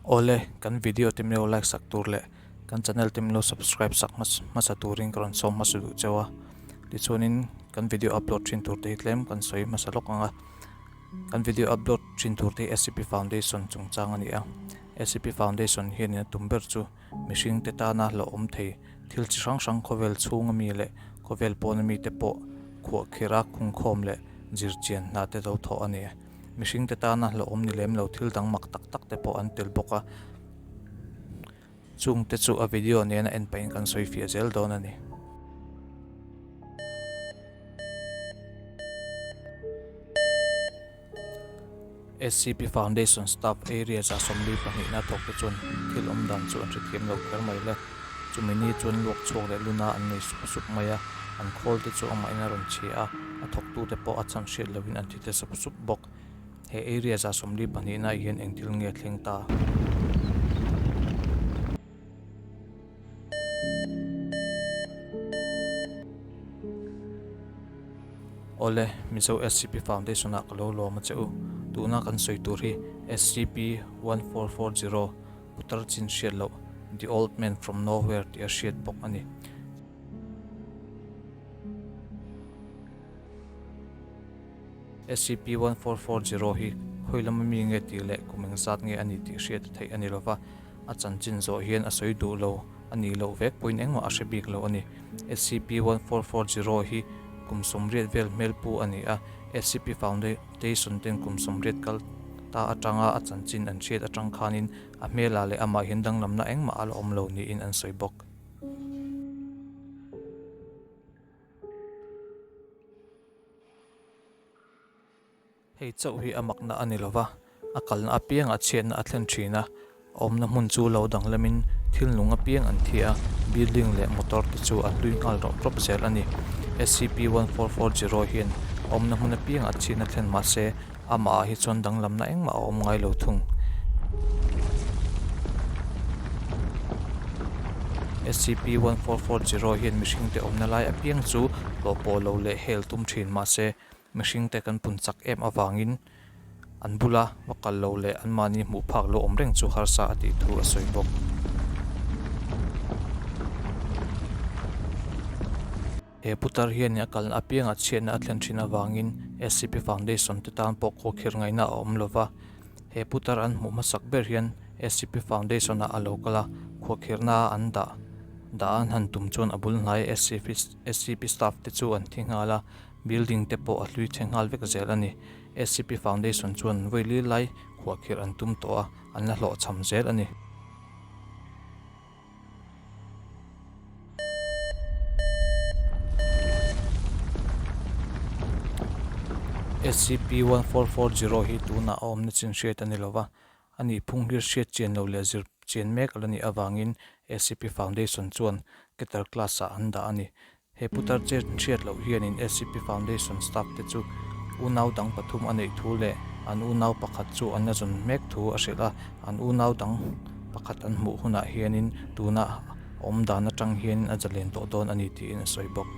Awle, kan video te min lo like sak tur leh kan channel te min lo subscribe sak hmasa turin ka rawn sawm hmasa duh cheu a. Tichuanin kan video upload thin tur te hi tlem kan sawi hmasa lawk ang a. Kan video upload thin tur te hi SCP Foundation chungchang a ni a. SCP Foundation hianin a tum ber chu mihring te tana hlauhawm thei thil chi hrang hrang khawvel chhunga mi leh khawvel pawna mite pawh khuahkhirh a khungkhawm leh zirchian hna te lo thawh a ni. Mihring te tana hlauhawm ni lem lo thil dang mak tak tak te pawh an tel bawk a. Chung te chu a video nena en pahin kan sawi fiah zel dawn a ni. SCP Foundation staff area 22 na thawk te chuan thil awm dan chu an hrethiam lo kher mai le. Chumi ni chuan luak chhuak leh luna an nei sup sup mai a, an khawl te chu amahin a rawn chhia a, a thawktute pawh a chhan hriat lovin an thi te sup sup bawk. He area 22 na hian eng thil nge thleng ta? Awle, Mizo SCP Foundation ah ka lo lawm a che u. Tuna kan sawi tur hi SCP 1440 putar chin hriat loh The Old Man From Nowhere tih a hriat bawk a ni. SCP 1440 hi khawi lama mi nge tih leh kum engzat nge a ni tih hriat a theih a ni lova, a chanchin zawh hian a sawi duh lo a nih loh vek pawhin engmah a hre bik lo a ni. SCP 1440 hi kum 80 vel hmelpu a ni a, SCP Foundation ten kum 80 kal ta atanga a chanchin an hriat atang khanin a hmelah leh amah hian danglamna engmah a la awm lo niin an sawi bawk. Hei chauh hi a makna a ni lova, a kalna apiang a chhiatna a thlen thin a, a awmna hmun chu lo danglamin thil nung apiang an thi a, building leh motor te chu a hlui nghal rawp rawp zel a ni. SCP-1440 hian a awmna hmun apiang a chhiatna thlen mah se, amah ah hi chuan danglamna engmah a awm ngai lo thung. SCP-1440 hian mihringte awmna lai apiang chu hlawhpawh lo leh hel tum thin mah se, Mihringte kan pun chak em avangin an bula va kal lo leh anmahni hmuh phak lo awm reng chu harsa a tih thu a sawi bawk. He putar hianin a kalna apiangah chhiatna a thlen thin avangin SCP Foundation te tan pawh khawkhir ngaihna a awm lo va. He putar an hmuh hmasak ber hian SCP Foundation ah a lo kal a, khuahkhirna a an dah dah an han tum chuan a bul hnai SCP staff te chu an thi nghal a. Building te pawh a hlui chhe nghal vek zel a ni. SCP Foundation chuan vawi li lai khuahkhirh an tum tawh a, an la hlawhchham zel a ni. SCP 1440 hi tunah a awmna chin hriat a ni lova, a nih phung hi hriat chian lo leh zir chian mek a la nih avangin SCP Foundation chuan Keter class-ah an dah a ni. He putar chet hriat loh hianin SCP Foundation staff te chu unau dang pathum a neih thu leh an unau pakhat chu an la zawn mek thu a hrilh a, an unau dang pakhat an hmuh hunah hianin tuna awm dan atang hianin a zalen tawh dawn a ni tiin a sawi bawk.